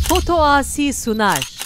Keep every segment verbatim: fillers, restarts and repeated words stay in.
Foto Asi Sunar.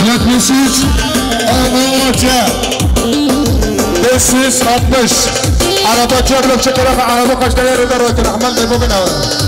Yetmiş üç, Almanya, beş yüz altmış. Araba çevre çıkarak araba kaçta yerde rotin Ahmet Bey bugün alın.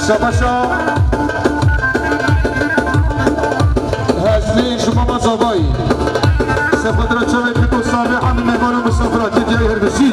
Şabaşa. Hezlî ji mama zavayî. Sefadra çavê pîk û savê hemî mêvan û misafira Tirkiyeyê her bijî.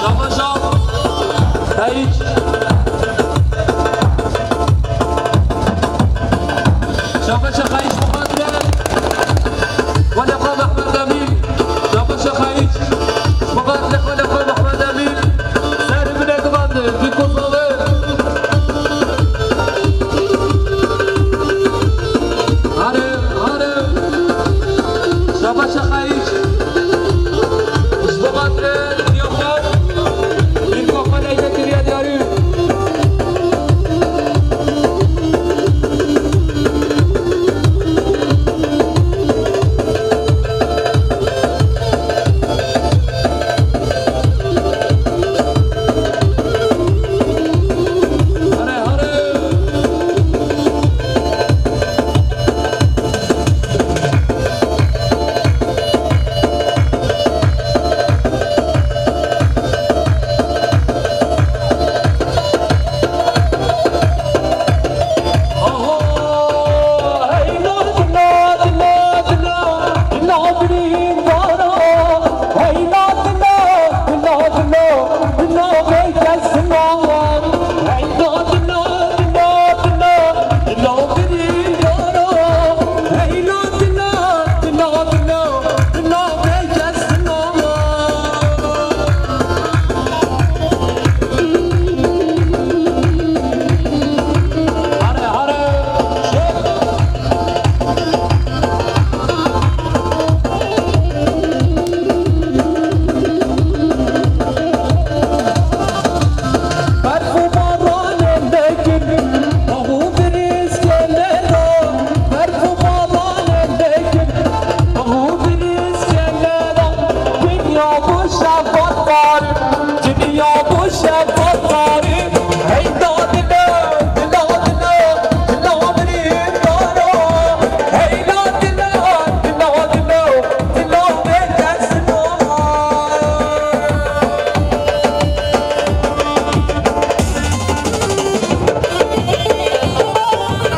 Şabaşa Xayîç. Şabaşa Xayîç, bi xatirê. Xwelê xwe Mehmed Emîn. Şabaşa Xayîç. Bi xatirê xwelê xwe Mehmed Emîn. Serê min e givandin, vî kozavê. Hare, hare. Şabaşa Xayîç. Ji bo xatirê diya xwe, dîrka xwe leyde kiriye diyarî.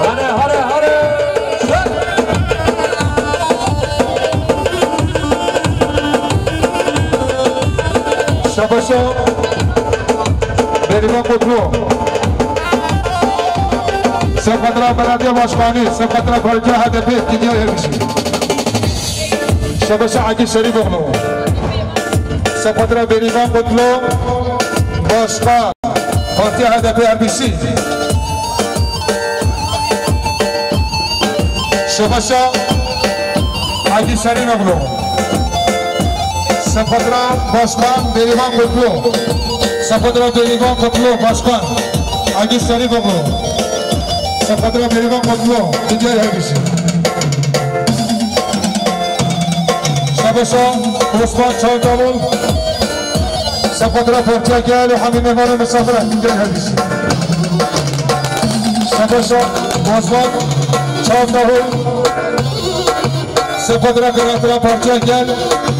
Hare, hare. Şabaşa Bêrîvan Kutlu. Sefadra Belediye Başkanı, Sefadra Partiya H D P, Tirkiye Ermişi. Şabaşa Akif Şerîfoglu. Sefadra Bêrîvan Kutlu, Başkan, Partiya H D P Ermişi. Şabaşa Akif Şerîfoglu. Sefadra Başkan Bêrîvan Kutlu. Sefadra Bêrîvan Kutlu, Başkan. Akif Şerîfoglu. Sefadra Bêrîvan Kutlu, Tirkiye Ermişi. Şabaşa Osman Çavdavul. Sefadra Partiya Gel û hemî mêvan û misafir, Tirkiye Ermişi. Şabaşa Osman Çavdavul. Sefadra Karatra Partiya Gel,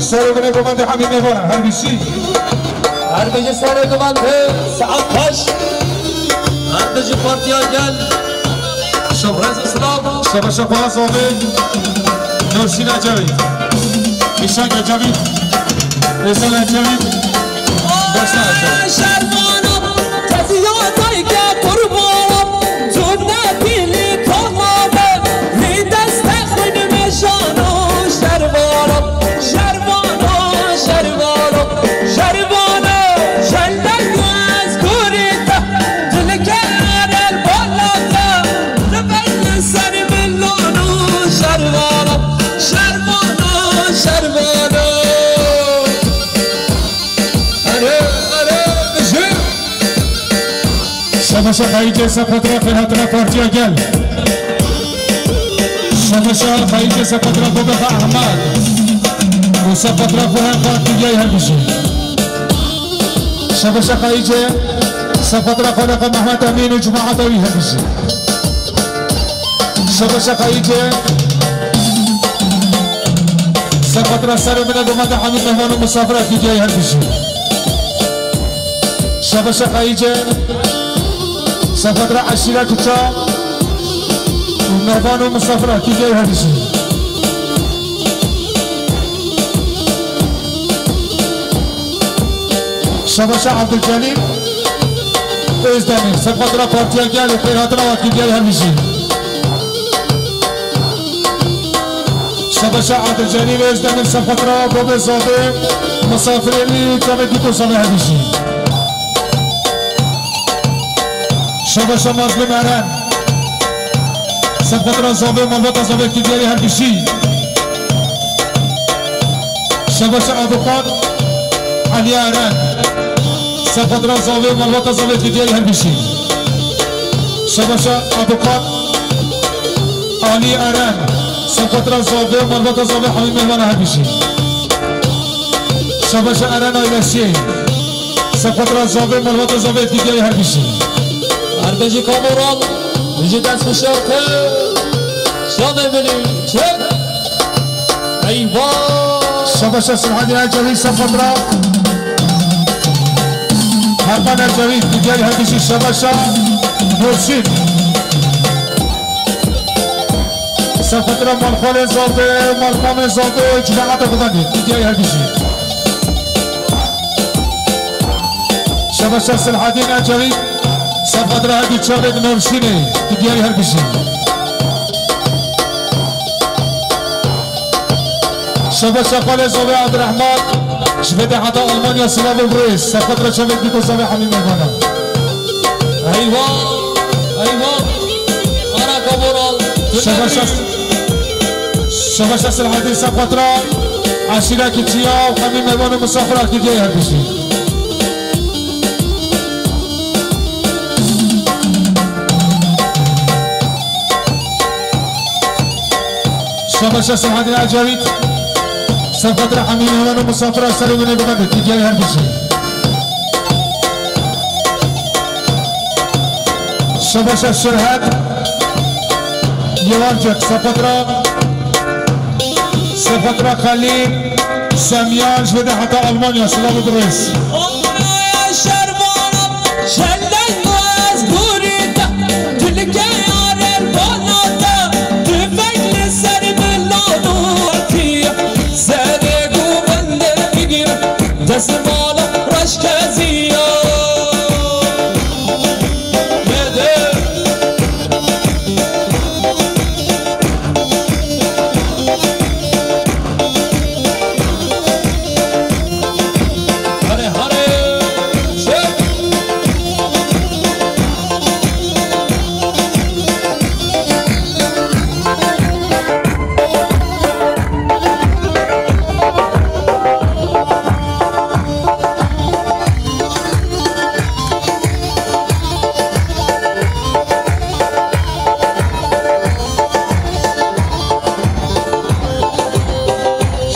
serê binê gomandê hemî mêvana, her bijî. Her bijî serê gomandê, saet beş. Her bijî Partiya Gel. Şev rêz û silav. Şabaşa xwe Zobê, Nurşîn Ecevî, Îşan Ecevî, Êzel Ecevî, Başna Ecevî. Şervana, teziyatayke qurbana, zûnetî lî tamabe, lî deste xwîn meşano. Şervana, şervana, şervana, şervana, şendek ez kurî te, dilke erel balata, dibeyne ser milano. Şervana, şervana, şervana. Erê, erê, bijî. Şabaşa Xeyîcê, Sepetra, xêr hatina Partiya Gel. Şabaşa Xeyîcê, Sepetra, Bobexa Ehmed. Û Sepetra, Xurhan Xan, dinyayê her bijî. Şabaşa Xeyîcê, Sepetra, Xaliqa Mehmet Emîn û cemaeta wî her bijî. Şabaşa Xeyîcê, Sepetra, serê min e, gomada hemî mehman û misafira dinyayê her bijî. Şabaşa Xeyîcê, Sepetra, eşîra Kuça û mehman û misafira dinyayê her bijî. Şabaşa Abdülcelil Özdemir, Sepetra, Partiya Gel û xêr hatina we dinyayê her bijî. Şabaşa Abdülcelil Özdemir, Sepetra, Bobe Zobê, misafirê wî, çavê dît û zavê her bijî. Şabaşa Mazlûm Eren, Sepetra, Zobê, malbata Zobê, dinyayê her bijî. Şabaşa avukat Elî Eren, Sepetra, Zobê, malbata Zobê, dinyayê her bijî. Şabaşa avukat Alî Eren, Sepetra, Zobê, malbata Zobê, hemî mehmana her bijî. Şabaşa Eren ailesi, Sepetra, Zobê, malbata Zobê, dinyayê her bijî. Her bijî Kamuran, bijî dest xweş ke. Şadê bilî, çek. Eyvah! Şabaşa Selahaddin Ecevî, Sepetra, Hakan Ecevî, dinyayê her bijî. Şabaşa Nurşîn, Sepetra, malxwalê Zobê, malxwamê Zobê, cemaeta Xwedê, dinyayê her bijî. Şabaşa Selahaddin Ecevî, Sepetra, her du çavên Nurşînê, dinyayê her bijî. Şabaşa xalê Zobê Abdurrahman, ji Fetê heta Almanya, silav û rêz, Sepetra, çavên dît û zavê hemî mêvana. Eyvah, eyvah. Ara Kamuran, Şabaşa, Şabaşa Selahaddin, Sepetra, eşîra Kiçiya û hemî mêvan û misafira dinyayê her bijî. Şabaşa Selahaddin Ecevît, Sepetra, hemî mêvan û misafira serê wînê bixebit, dinyayê her bijî. Şabaşa Şirhet, Yewancek, Sepetra, Sepetra Xelîl, Semyan, ji Fetê heta Almanya, silav û rêz. Şervana, şendek ez gurî te, dilke yarer bana te, tüfek li ser milano, serê ku bende bigir, destmala reşkeziya.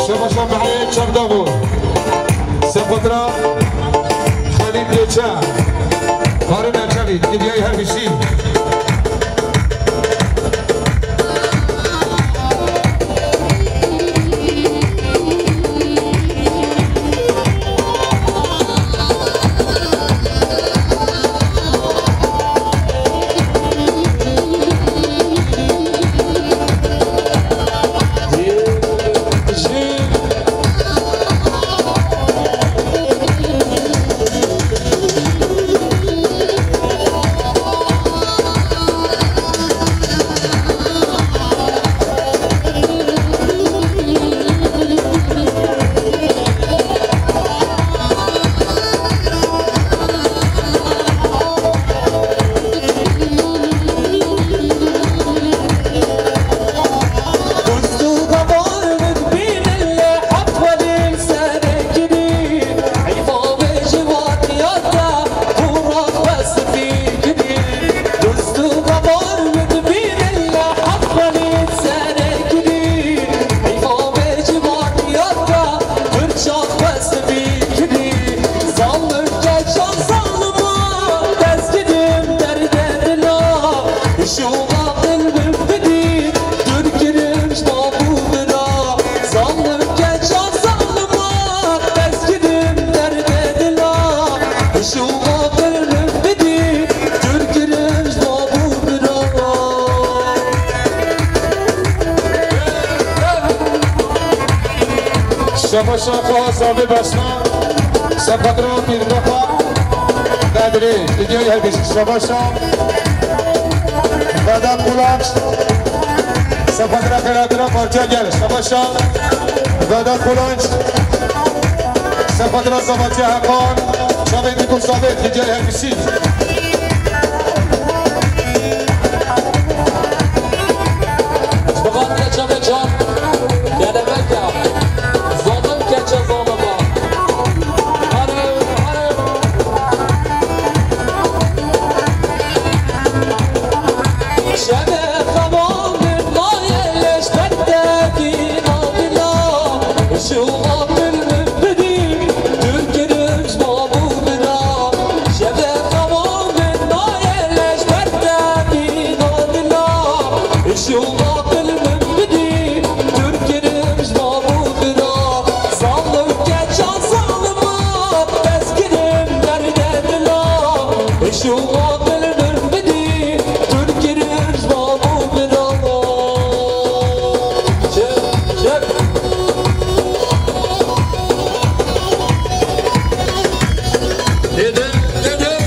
Şebaşa Mehê Çavdavû, Sepetra Xelîl Dêçe, Harun Erçelî, dinyayê her bijî. Aqil min bidî, dûr kirim ji bav û bira. Zalim keça zalima, dest kirim derdê dila. Hiş û aqil min bidî, dûr kirim ji bav û bira. Şebaşa xwe Zavê Beşna, Sefadra Pîrmexa Bedrê, Dinyayê Herbîşî, şebaşa. Vedat Kulanç, Sefadra Xelatira Partiya Gel, şebaşa. Vedat Kulanç, Sefadra Zavatiya Heqan, çavê Dîk û Zavê, Dinyayê Herbîşî. Ji bo van keça me can, gelebeka, zalim keça zalima. Hare, hare. Şevê xewa min maye leşber te dîna dila. Şu aqil min bidî, dûr kirim ji bav û bira. Şevê xewa min maye leşber te dîna dila. Şu aqil min bidî, dûr kirim ji bav û bira. Zalim keça zalima, dest kirim derdê dila. Şu aqil min bidî, dûr kirim ji bav û bira. Çek, çek. Dedim, dedim.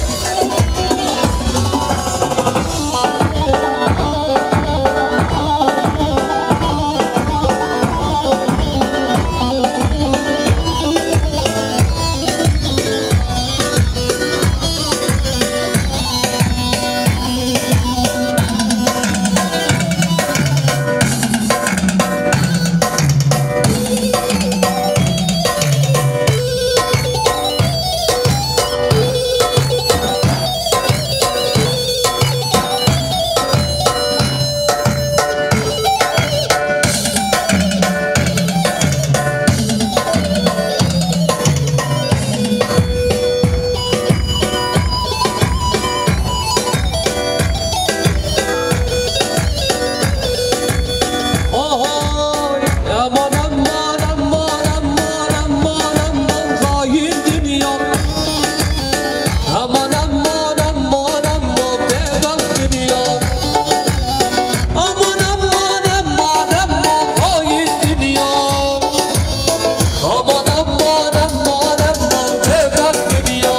Aman, aman, aman, aman, aman, aman, hain dünya. Aman, aman, aman, aman, bebek dünya. Aman, aman, aman, aman, hain dünya. Aman, aman, aman, aman, bebek dünya.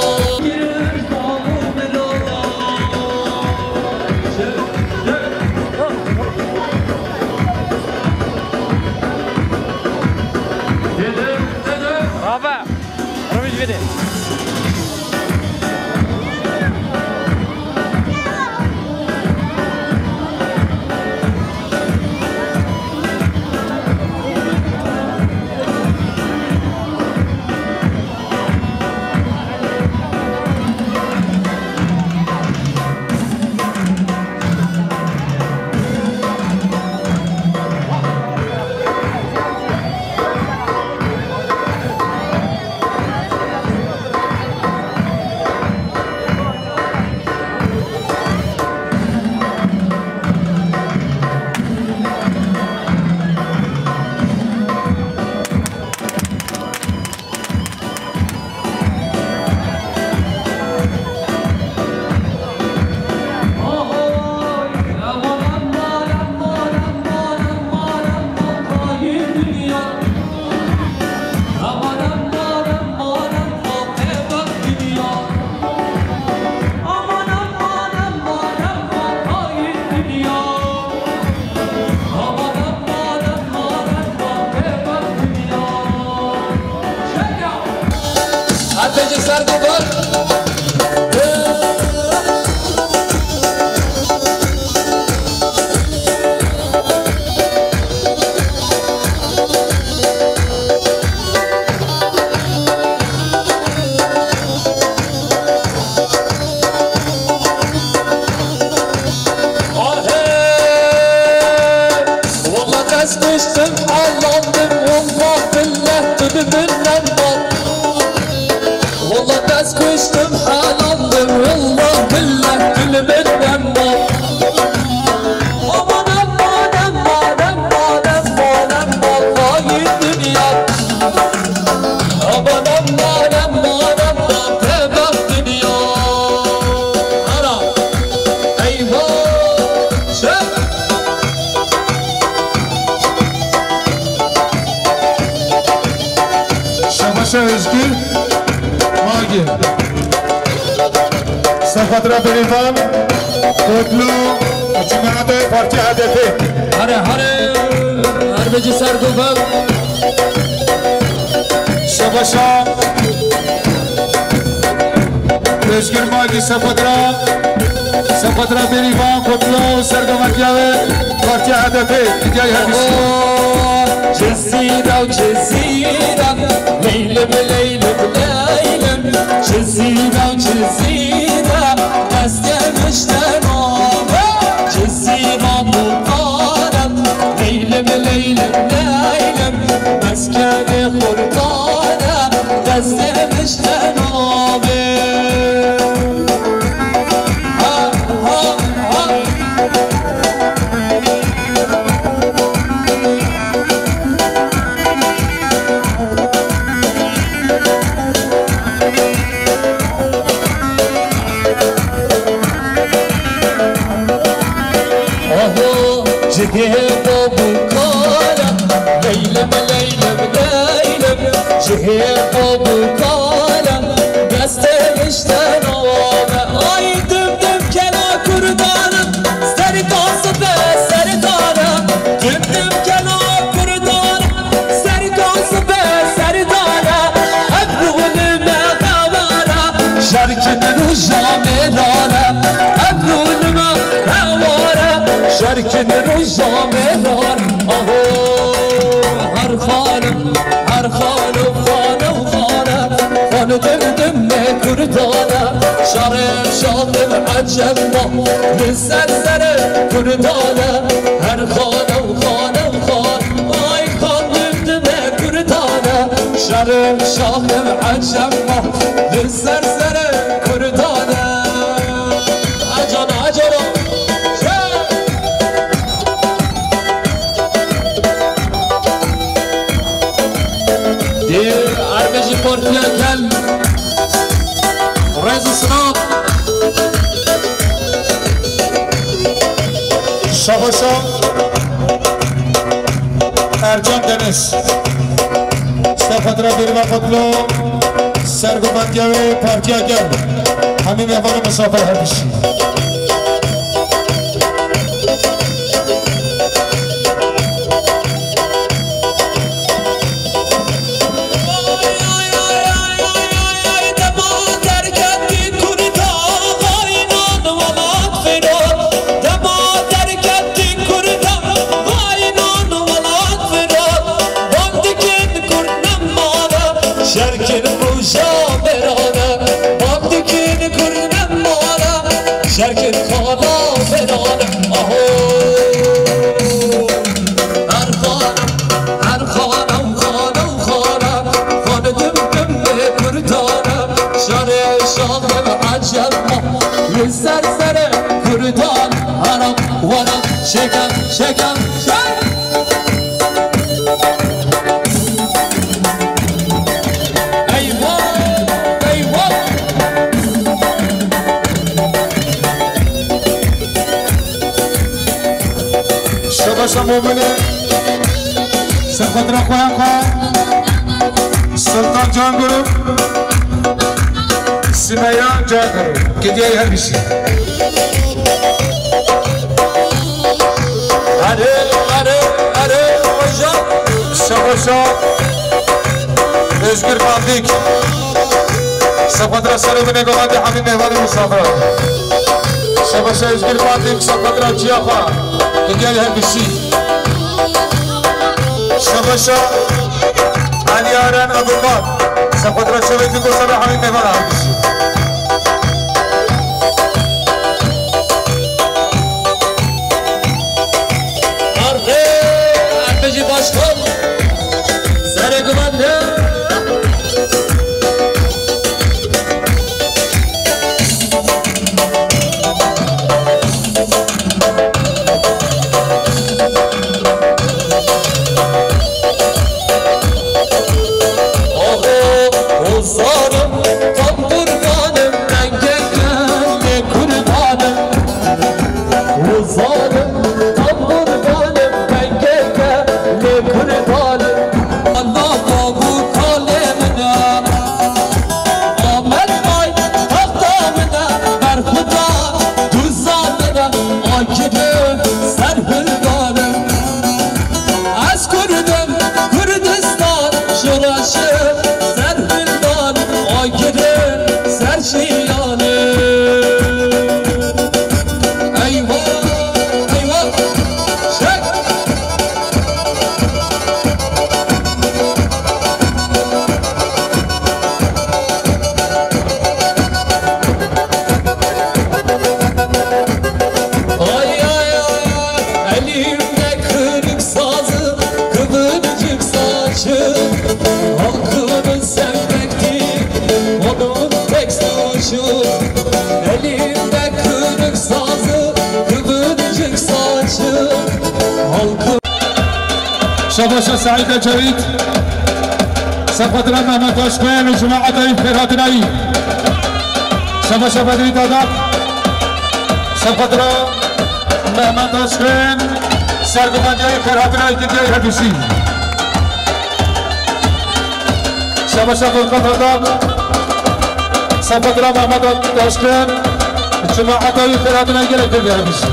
Bravo! Roj vedê. Her têkê ser gobar. Ahê! Walla dest kuştim, allandım, wallah billah, tu bi min neba. Walla dest Özgür Magi. Sefatra Berivan, Kotlu, Cemaate Partiya H D P. Hare, hare, harbeci Sergo Bab. Şabaşa. Özgür Magi Sefatra. Sefatra Berivan, Kotlu, Sergo Matiya ve Partiya H D P. Didyay her bişî. Cizîra, Cizîra, leylim, leylim, leylim. Cizîra, Cizîra, ez demişten ava. Cizîra Kurtana, leylim, leylim, leylim. Meskenê Kurtana, ez demişten ava. Ha, ha, ha. Aho, cihê babûkana, leylim, leylim, leylim, cihê babûkana, destê mişten ava. Ay, dim, dim, kela Kurdana, serka sibe, serdana, dim, dim, kela Kurdana, serka sibe, serdana, ev rûnime hewara, şerkin rûja mêrana, ev rûnime hewara, şerkin rûja mêrana. Aho, her xanim, her xanim, xanim, xanim, xanim, dim, dim, me Kurdana, şerê şaxim ecem ma, li ser serê Kurdana, her xanim, xanim, xanim, ay, xanim, dim, me Kurdana, şerê şaxim ecem ma, li ser serê Kurdana. Acana, acana. Dê erbejî partiya gel. Rêz û silav. Şabaşa Ercan Deniz. Stefatra Berivan Kutlu. Sergo Matiya ve Partiya gel. Hemî mêvanê misafir her bişî. Şerkin rûja mêrane, bang dikin kurd nemane, şerkin xala mêrane, aho. Her xane, her xane, xane, xane, xane dim dim lê kurdane, şerê şaxim ecem ma, li ser serê kurdan, haram, waram, şekem, şekem, şekem. Eyvah! Eyvah! Şabaşa Mûminî, ser xwe dira xwe ya xwe. Sultan Can Grup, Simeya Can Grup. Gidiye her bir şey. Erê, erê, erê, hocam. Şabaşa Özgür Pandik. Sefatra Serê Binê Govendê hemî mêvanê misafir. Şabaşa Özgür Pandik, sefatra Ciyafa. Digel her bişî. Şabaşa Elî Eren Ebubakar. Sefatra Çavê Dîko Serê hemî mêvanê her bişî. Arde, Arde jî başkan. Serê guvende. Oho, o zalim, tam burada Elimde kırık sazı, kıvırcık saçı, halkımın sevmekti onun tek suçu. Elimde kırık sazı, kıvırcık saçı, halkım Şabaşa Saîd Ecevît, Sefadra Mehmet Aşkên û cemaeta wî xêrhatina wî. Şabaşa Bedrî Dadak, Sefadra Mehmet Aşkên, sergovendiya wî xêrhatina wî, Tirkiyeyê her bişî. Şabaşa Volkan Dadak, Sefadra Mehmet Aşkên, cemaeta wî xêrhatina wî gelek pir her bişî.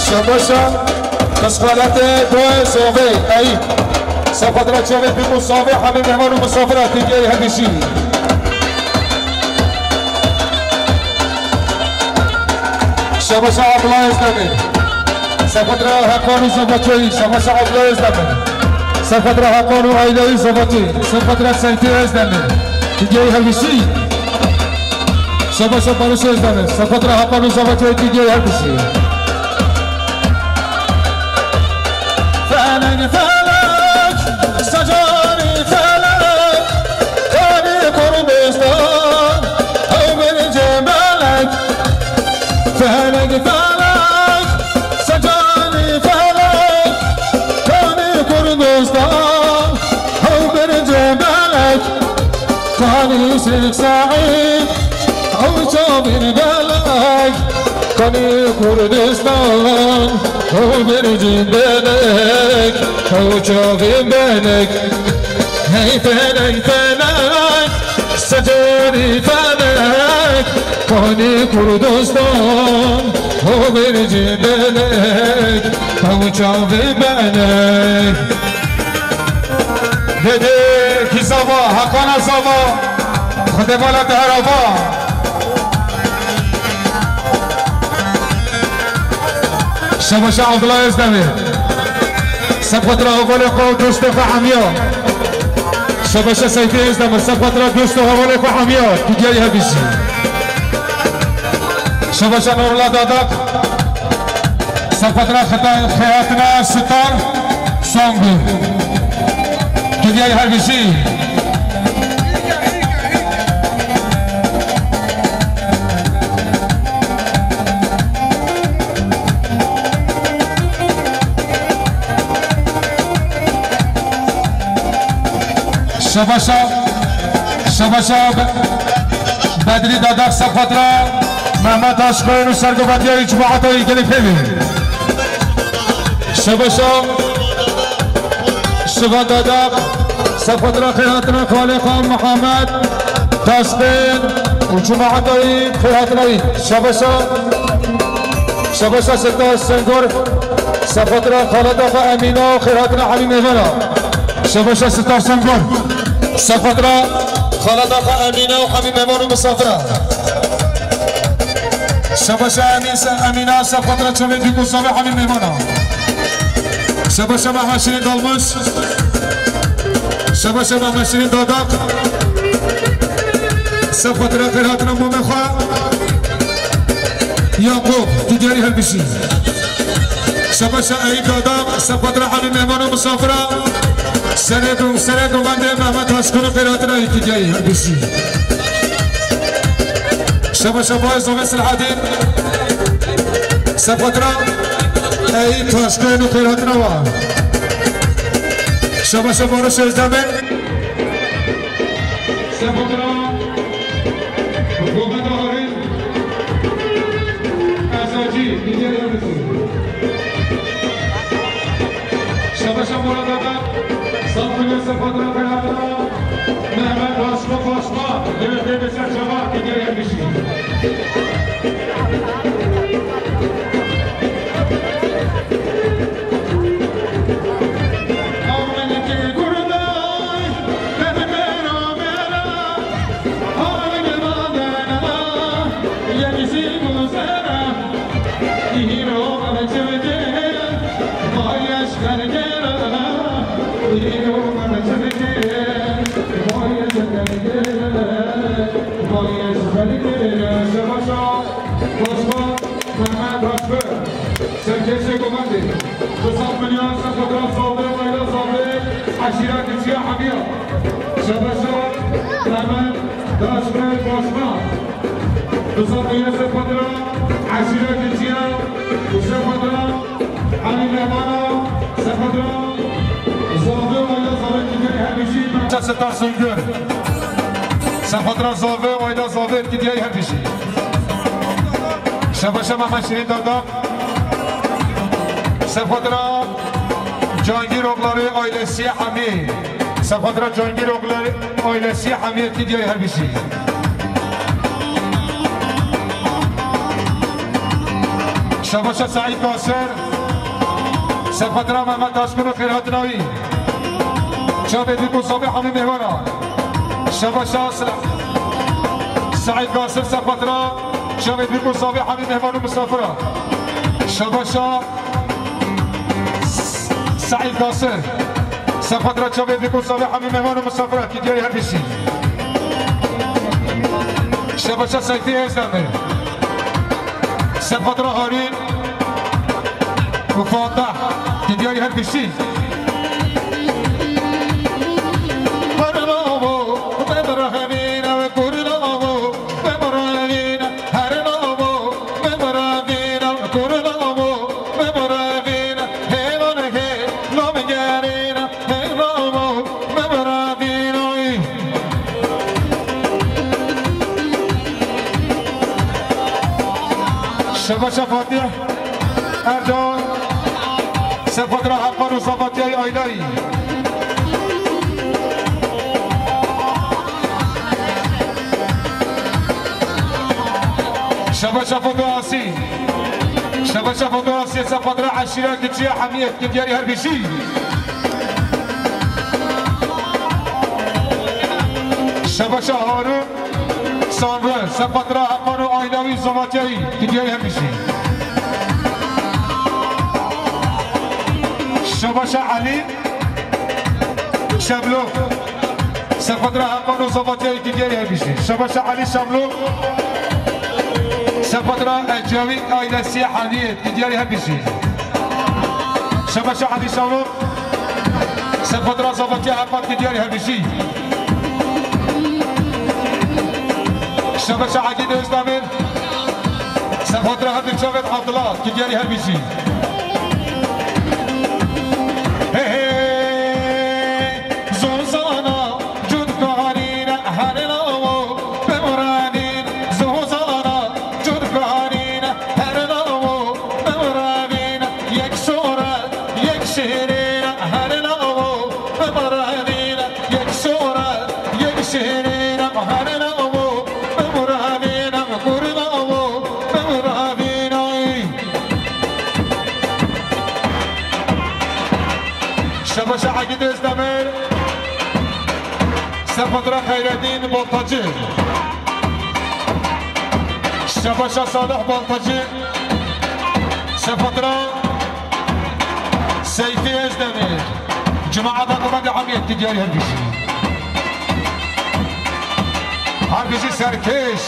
Şabaşa Qisxaletê Doyê Sovê, ey. Sefadra Çovê Bîk û Savê, hemî mehman û misafira Tirkiyeyê her bişî. Şabaşa Abdullah Özdemir. Sefadra Hakan û Zavaçoyî, Şabaşa Abdullah Özdemir. Sefadra Hakan û aîleyî Zavaçoyî, Sefadra Seytê Özdemir. Tirkiyeyê her bişî. Şabaşa Barış Özdemir, Sefadra Hakan û Zavaçoyî, Tirkiyeyê her bişî. Felek, felek, secarî felek, kanî Kurdistan, ew bir cembelek. Felek, felek, secarî felek, kanî Kurdistan, ew bir cembelek. Kanî Şêx Seîd, ew çavên belek, kanî Kurdistan, ew bercên belek, ew çavên belek. Hey felek, felek, secarî felek, kanî Kurdistan, ew bercên belek, ew çavên belek. Dede kî zava, Hakana zava, Xwedê vala te herava. Şebaşa Abdullah Özdemir. Sefxetra hevalê xwe û dostê xwe hemiya. Şebaşa Seyfê Özdemir. Sefxetra dost û hevalê xwe hemiya. Tirkiyeyê her bişî. Şebaşa Nurullah Dadak. Sefxetra xeta-, xehatina Sitar Songul. Tirkiyeyê her bişî. Şebaşa, Şebaşa Be-, Bedrî Dadak, Sefxetra Mehmet Aşkayên û sergovendiya wî, cemaeta wî gelê pêvê. Şebaşa Şivan Dadak, Sefxetra xêrhatina xalê xwe Mihemed Taşbên û cemaeta wî xêrhatina wî. Şebaşa, Şebaşa Sitar Sengor, Sefxetra xaleta xwe Emîna û xêrhatina hemî mêvana. Şebaşa Sitar Sengor, Sefxetra xaleta xwe Emîna û hemî mêvan û misafira. Şebaşa Emîn Se-, Emîna, Sefxetra Çavê Dîk û Savê hemî mêvana. Şebaşa Mehmet Şirîn Dalmış. Şebaşa Mehmet Şirîn Dadak. Sefxetra xêrhatina mamê xwe Yakup, tu diyarî her bişî. Şebaşa Eyüp Dadak, Sefxetra hemî mêvan û misafira. Serê gu-, serê govendê Mehmet Haşkun û xêrhatina Tirkiyeyê her bişî. Şebaşa Bayez Zovê Silhedîn. Sefxetra Eyüp Haşkun û xêrhatina wa. Şebaşa Barış Özdemir. Sefxetra Govenda Arîn. Ezacî, Tirkiyeyê her bişî. Şebaşa Murat Ata, Samsunê Sefxetra xêrhatina, Mehmet Başko Başko, Dewletê Beşer Çava, Tirkiyeyê her bişî. Şebaşa Başkan Mehmet Haşmir, Serkêşê Komandê, du sed milyon Sefatra Zavê, Ayla Zavê, Eşîra Kiçiya Hemiya. Şebaşa Mehmet Haşmir Başkan, du sed milyon Sefatra Eşîra Kiçiya û Sefatra Elî Mehmana, Sefatra Zavê, Ayla Zavê, Kiçiya Hemiya. Sefatra Sungür. Sefatra Zavê, Ayla Zavê, Kiçiya Hemiya. Şebaşa Mehmet Şirin Dada. Sefatra Cangîr Oğulları ailesi Hami. Sefatra Cangîr Oğulları ailesi Hami, Kiçiya Hemiya. Şebaşa Saîd Nasir. Sefatra Mehmet Taşkun û Xêrhat Navî. Çavê Dîk û Zavê Hami Mehmana. Şebaşa Sa-, Saîd Nasir Sefatra. Çavê Dîk û Zavê Hemi Mehman û Misafira. Şebaşa Saîd Nasir. Sefatra Çavê Dîk û Zavê Hemi Mehman û Misafira, Kiçiya Hemiya. Şebaşa Seyfî Êzdemir. Sefatra Harîn û Fatih, Kiçiya Hemiya. Kurna abo, me birahemîne ve kurna abo. Şebaşa Fatih Erdoğan, Sefatra Hakan û Safatiyayê Aylayî. Şebaşa Foto Asî. Şebaşa Foto Asî, Sefatra Eşîra Kiçiya Hemiyet, Kiçiya Hemiya. Şebaşa Harun Sanrı, Sefatra Hakan û Aylayî Safatiyayî, Kiçiya Hemiya. Şebaşa Elî Şemlok. Sefatra Hakan û Safatiyayê, Kiçiya Hemiya. Şebaşa Elî Şemlok. Sefatra Ecevît ailesi Haniye, Kiçiya Hemiya. Şebaşa Elî Şemlok. Sefatra Safatiya Hakan, Kiçiya Hemiya. Şebaşa Egîd Özdemir. Sefatra Hemî Çavêt Abdullah, Kiçiya Hemiya. Hey, hey, Zozana, Cudkarîne, Herlawo, Bemranîn, Zozana, Cudkarîne, Herlawo, Bemranîn, yek sora, yek şehirîne, Herlawo, Bemranîn, yek sora, yek şehirîne, Herlawo, Bemranîn, Kurlawo, Bemranîn. Şebaşa Egîd Özdemir, Sefatra Xeyreddin Baltacı. Şebaşa Salih Baltacı, Sefatra Seyfi Özdemir. Cemaata Komandê Hamiyet, Kiçiya Hemiya. Harbiji Serkeş.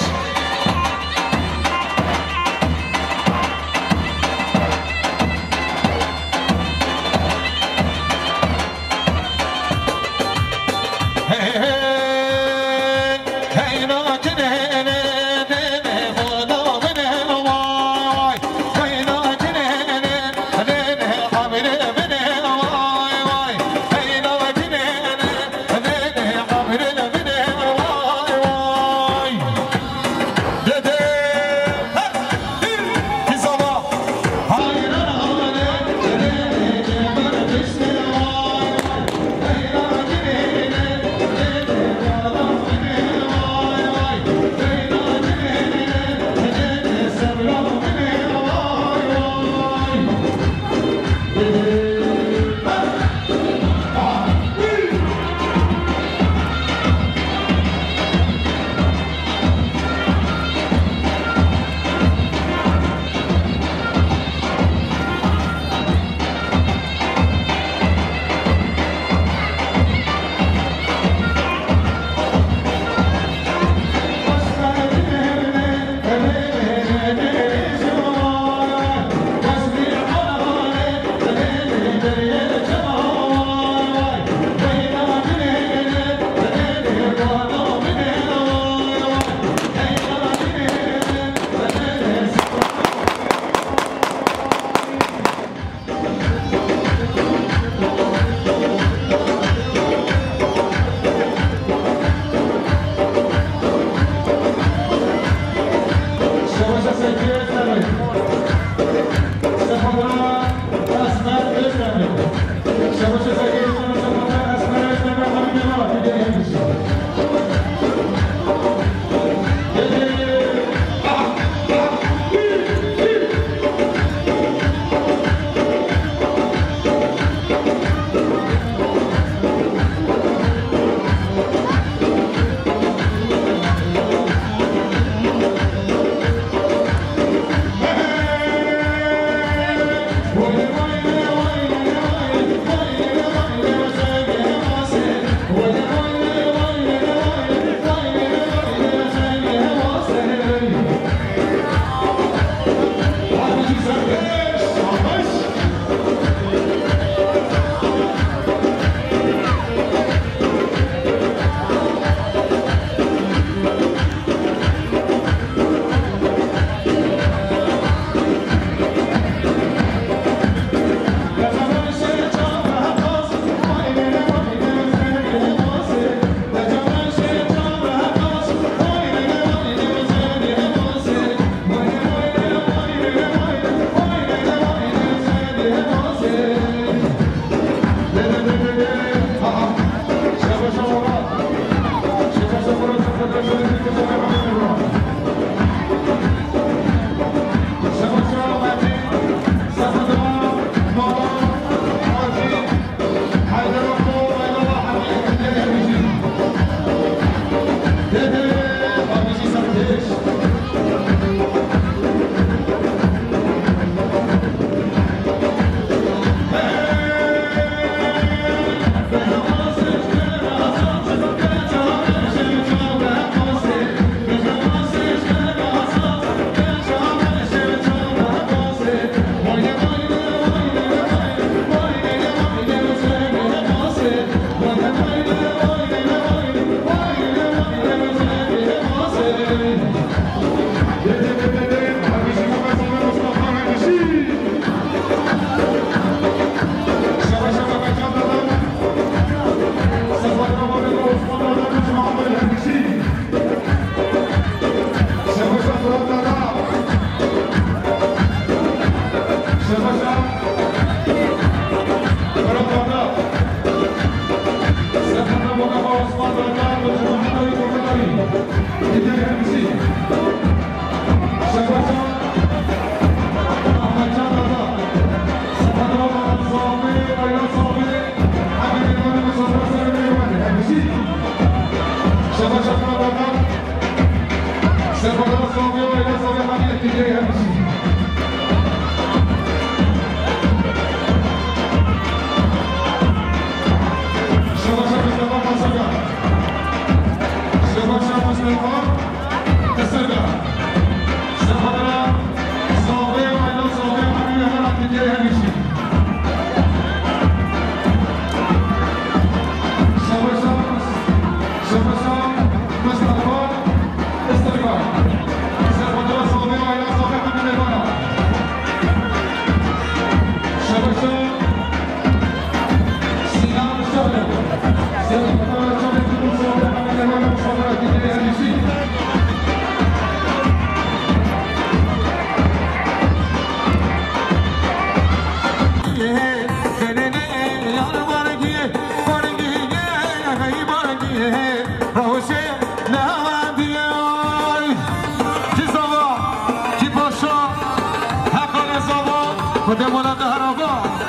Xwedê mala te herava.